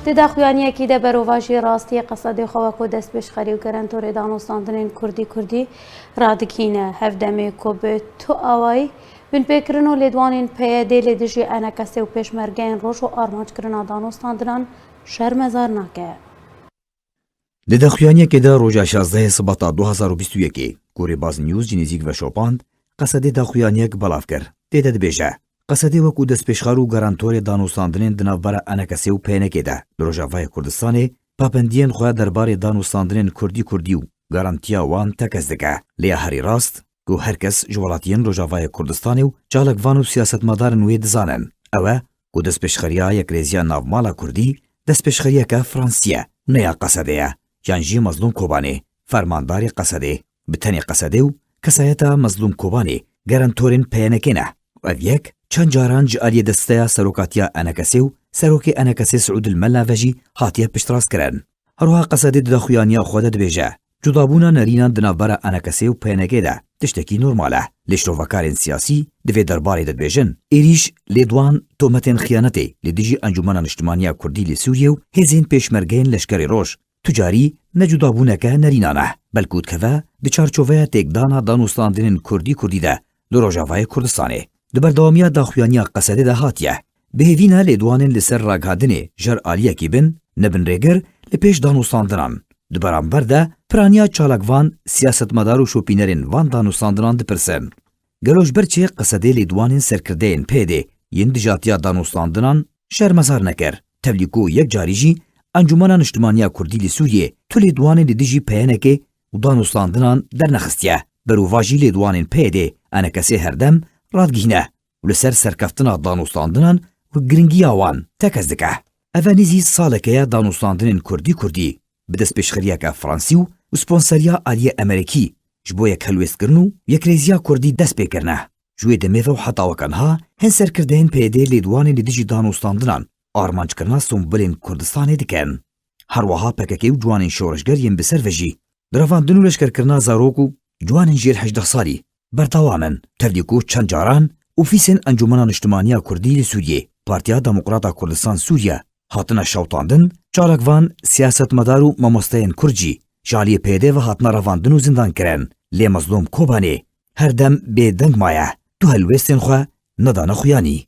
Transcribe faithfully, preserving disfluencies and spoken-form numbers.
Di daxuyaniyekî de berovajî rastiyê qesedê xwe wekû destpêşxerî û garantorê danûstandinên kurdî kurdî radigihîne. Hevdemê ku bi tu awayî binpêkirin û lêdwanên P Y D lê dijî enekesê û pêşmergeyên roj û armanckirina danûstandinan şermezar nake. Di daxuyaniyekê de roja şazdehê Sibata du hazar û bîst û yekê, ku Rêbaz News ji nêzîk veşopand, Qesedê daxuyaniyek belav kir. Tê de dibêje, Qesedê wekû destpêşxer û garantorê danûstandinên di navbera enekesê û P N K'ê de li Rojavayê Kurdistanê pabendiyên xwe derbarê danûstandinên kurdî kurdî û garantiya wan tekez dike. Lê ya herî rast, ku her kes ji welatiyên Rojavayê Kurdistanê û çalakvan û siyasetmedarên wê dizanin, ew e ku destpêşxeriya Yekrêziya Navmala Kurdî destpêşxeriyeke Fransî ye, ne ya Qesedê ye, yan jî Mezlûm Kobanê, fermandarê Qesedê. Bi tenê Qesedê û kesayeta Mezlûm Kobanê garantorên P Y N K'ê ne. Ev yek çend caran ji aliyê desteya serokatiya enekesê û serokê enekesê Siûd El Mella ve jî hatiye piştrast kirin. Her wiha Qesedê di daxuyaniya xwe de dibêje, cudabûna nerînan di navbera enekesê û P Y N K'ê de tiştekî normal e. Lê şirovekarên siyasî di vê derbarê de dibêjin, êrîş lê di wan tometên xiyanetê li dijî Encûmena Niştimaniya Kurdî li Sûriyê û hêzên pêşmergeyên Leşkerê Roj, tu carî ne cudabûneke nerînan e, belkû dikeve di çarçoveya têkdana danûstandinên kurdî kurdî de li Rojavayê Kurdistanê. Di berdewamiya daxuyaniya Qesedê de hatiye, bi hêvî ne lêdwanên li ser ragihandinê ji her aliyekî bin, ne binrêgir li pêş danûstandinan. Di beramber de piraniya çalakvan, siyasetmedar û şopînerên van danûstandinan dipirsin, gelo ji ber çi Qesedê lêdwanên serkirdeyên P Y D'ê yên dijatiya danûstandinan şermezar nekir? Tevlî ku yek carî jî Encûmena Niştimaniya Kurdî li Sûriyê tu lêdwanê li dijî P Y N K'ê û danûstandinan dernexistiye. Berovajî lêdwanên P Y D'ê enekesê herdem radigihîne û li ser serkeftina danûstandinan û giringiya wan tekez dike. Ev e nîzî saleke ye danûstandinên kurdî kurdî bi destpêşxeriyeke fransî û sponseriya aliyê Emerîkî ji bo yekhelwêstkirin û yekrêziya kurdî dest pê kirine. Ji wê demê ve û heta weke niha hin serkirdeyên P Y D'ê lêdwanê li dijî danûstandinan armanckirina sembolên Kurdistanê dikin. Her wiha P K K û ciwanên şoreşger yên bi ser ve jî di revandin û leşkerkirina zarok û ciwanên jêr hejdeh salî berdewam in. Tevlî ku çend caran ofîsên Encûmena Niştimaniya Kurdî li Sûriyê, Partiya Demokrata Kurdistan Sûriye, hatine şewtandin, çalakvan, siyasetmedar û mamosteyên Kurd jî ji aliyê P Y D'ê ve hatine revandin û zindan kirin. Lê Mezlûm Kobanê her dem bêdeng maye, tu helwêstên xwe nedane xuyanî.